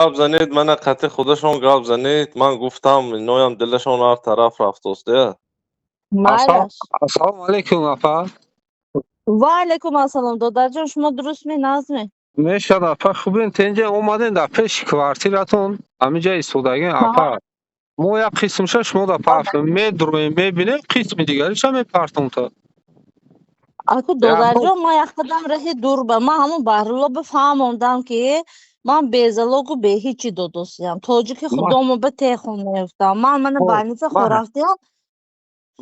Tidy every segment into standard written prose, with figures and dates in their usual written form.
Гап занед, мана қати худашон гап занед. Ман гуфтам, иноям дилашон ҳар тараф рафтост, э. Майлаш. Ассалому алайкум, апа. Ва алайкум ассалом, додарҷон, шумо дурустме, нағзме? Мешад, апа, хубен, тенҷа омадем дар пеши квартиратон, ҳаминҷа истодагем, апа. Мо як қисмша шумо да партом, медроем, мебинем, қисми дигариша мепартом та. Аку, додарҷон, ман як қадам раҳи дур ба ман ҳамун Баҳрулло бифаҳмондам, ки ман безалогу беҳичи додосиям. Тоҷики худомо ба техон меёфтам. Ман мана больница хорафтиям.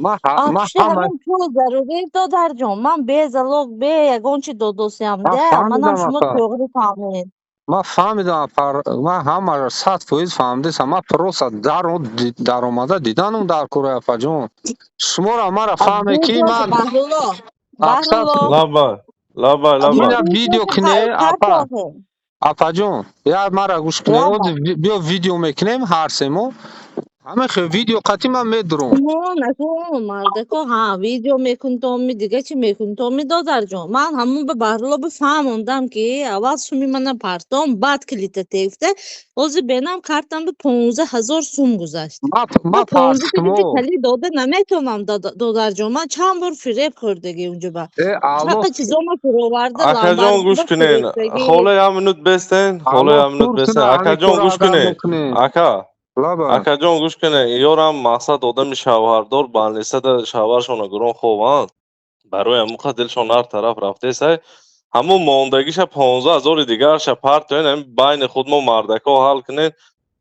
Ман Пушти ҳамун пул зарурӣ, додарҷон. Ман безалог, бе ягон чи додосиям. Ман Да, манам фаҳмидам, шумо апа. тӯғри фаҳмед. Ман фаҳмидам, апа, ман ҳамаро 100% фаҳмидесам. Ман просто даромада диданум дар кӯраи, апаҷон. Шуморо мара фаҳме, ки ман Баҳрулло, мақсад Баҳрулло. Лабай, лабай, лабай. Ина видео кине, апа. Апаҷон, як мара гӯш кунед, биё, видео мекунем ҳар се мо. Ҳама хел видео қатӣ ман медурам. Накун, мардако, ҳа, видео мекунтоми, дига чӣ мекунтоми, додарҷон. Ман ҳамун ба Баҳрулло бифаҳмондам, ки аввал суми мана партом, баъд калита тефта. Ҳозир бенам, картам ба 15 000 сум гузашт. Ман Ман ман 15 шумо калид дода наметавонам, додарҷон. Ман чанд бор фиреб хӯрдагӣ унҷо ба. Э, Аллоҳ Чақа чизома фуроварда. Акаҷон, гӯш кунен. Хола, як минут бестен, хола, як минут бестен. Акаҷон, гӯш кунен. Ака, акаҷон, гӯш кунен. Ёрам мақсад одами шавҳардор, больницада шавҳаршона гурон хованд. Барои ҳамун дилшон ҳар тараф рафтесай. Ҳамун мондагиша 15 000-и дигарша партоен, ҳамин байни худ мо мардако ҳал кунен.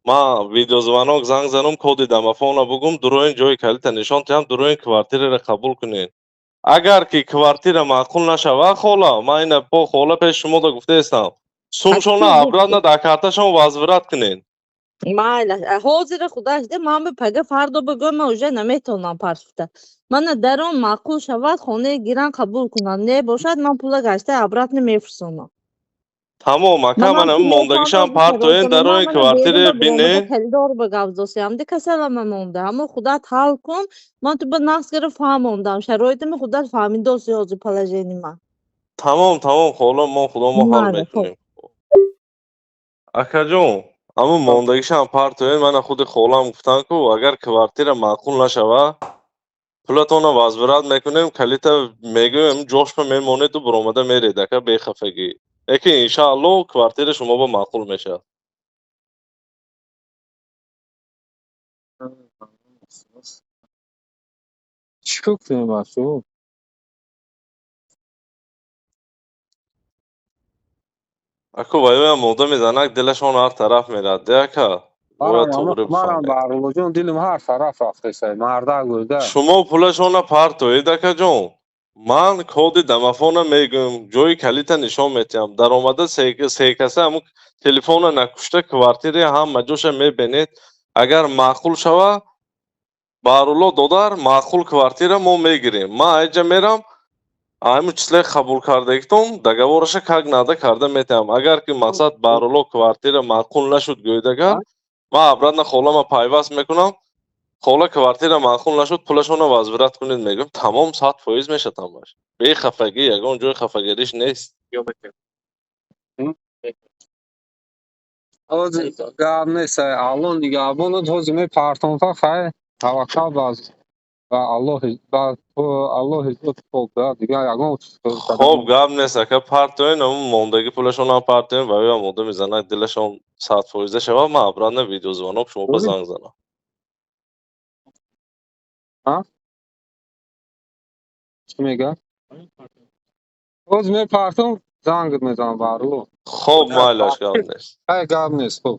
Ман видеозвонок занг занам, коди домофона бугум, дуроин, ҷои калита нишон диҳам, дуроин, квартираро қабул кунед. Агар ки квартира маъқул нашавад, хола, ман ина по хола пеши шумо да гуфтаестам, сумшона обратно дар карташон возврат кунед. Майла, ҳозира худаш де, ман ба пага фардо бигӯям, ман уже наметавонам партофта. Мана дарон маъқул шавад, хонаи гиран, қабул кунанд, не бошад, ман пула гашта обратно мефирсонам. Тамом, ака, ман ҳамин мондагишам партоен, дароин, квартира бинед. Калидор ба гап досиям, де, касалама монда, ҳамо худат ҳал кун. Ман ту ба нақс гира фаҳмондам, шароитами худат фаҳмидоси, ҳозир положение ман. Тамом, тамом, хола, мо худомо ҳал Майла, хуб. мекунем. Акаҷон, ҳамун мондагишам партоен. Мана худи холам гуфтанд, ку агар квартира маъқул нашавад, пулатонро возврат мекунем, калита мегӯем, ҷошпа мемонеду буромада меред, ака, бехафагӣ. Лекин иншаалло квартира шумо ба маъқул мешавад. Чӣ кор кунем, бачаҳо? Аку, ваёям одами занак дилашон ҳар тараф мерад, де, ака, бояд туғри Манам бифаҳмед. Баҳруллоҷон, дилим ҳар тараф рафтесай, мардак гӯйда. Шумо пулашонро партоед, акаҷон. Ман коди домофона мегӯям, ҷои калита нишон метиҳам. Даромада секаса ҳамун телефона накушта, квартираи ҳама ҷоша мебинед. Агар маъқул шава, Баҳрулло додар, маъқул квартира мо мегирем. Ман айҷа мерам, ҳамин числе қабул кардагитон договораша как надо карда метиҳам. Агар ки мақсад Баҳрулло квартира маъқул нашуд гӯед, ман обратно холама пайваст мекунам. Хола, квартира маъқул нашуд, пулашонро возврат кунед мегӯям. Тамом, 100% мешавад ҳамаш. Бехафагӣ, ягон ҷои хафагириш нест. Ҳозир гап нест, Аллоҳ нигаҳбонат, ҳозир мепартонта, хай, таваккал ба Аллоҳи, ба Аллоҳи зот пок, дигар ягон чиз. Хоб, гап нест, ака, партоен, ҳамун мондагӣ пулашонам партоен. Ваёям одами занак дилашон 100%-а шавад, ман обратно видеозвонок шумо ба занг занам. Чӣ мегӯяд? Ҳозир мепартом, зангат мезанам, Баҳрулло. Хоб, майлаш, гап нест. Хай, гап нест, хуб.